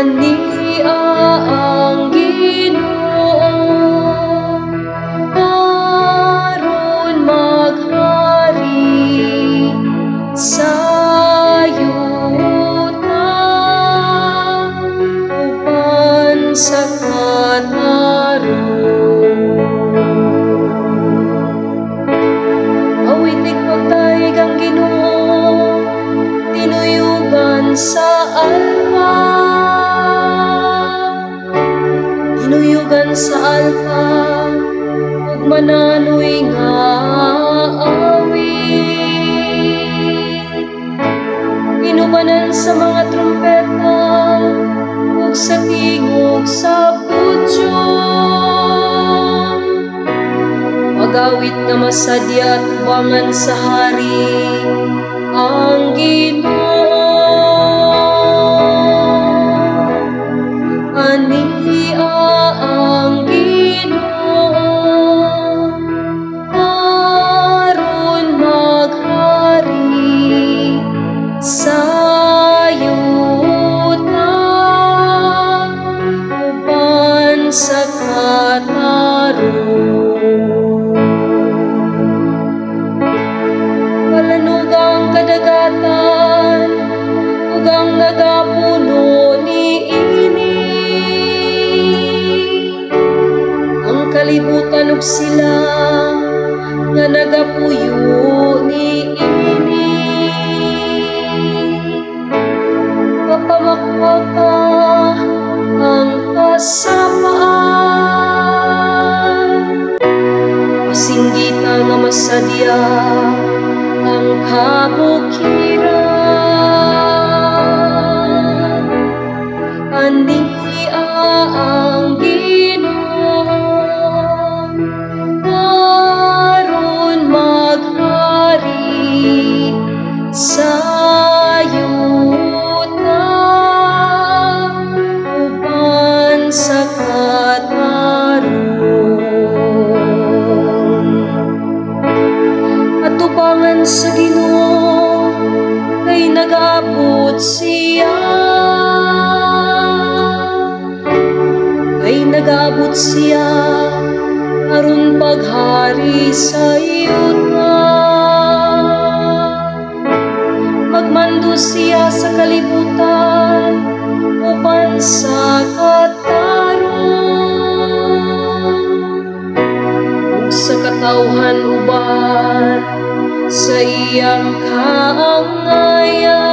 Ania ang Ginoo aron maghari sa yuta uban sa katarong. Awitig pagdayeg ang Ginoo, tinuyugan sa alpa. Tinuyugan sa alpa ug mananoy nga awit. Inubanan sa mga trumpeta ug sa tingog sa budyong. Pag-awit nga masadya atubangan sa hari ang Ginoo. Ania ang Ginoo aron maghari sa yuta uban sa katarong. Palanuga ang kadagatan ug ang nagapuno niini, ang kalibutan ug sila nga nagapuyo niini. Papamakpaka ang kasapaan, pasinggita nga masadya ang kabukiran. Ania ang Ginoo aron maghari sa yuta uban sa katarong. Atubangan sa Ginoo kay nagaabot siya, kay nagaabot siya aron paghari sa yuta. Magmando siya sa kalibutan uban sa katarong ug sa katawhan uban sa iyang kaangayan.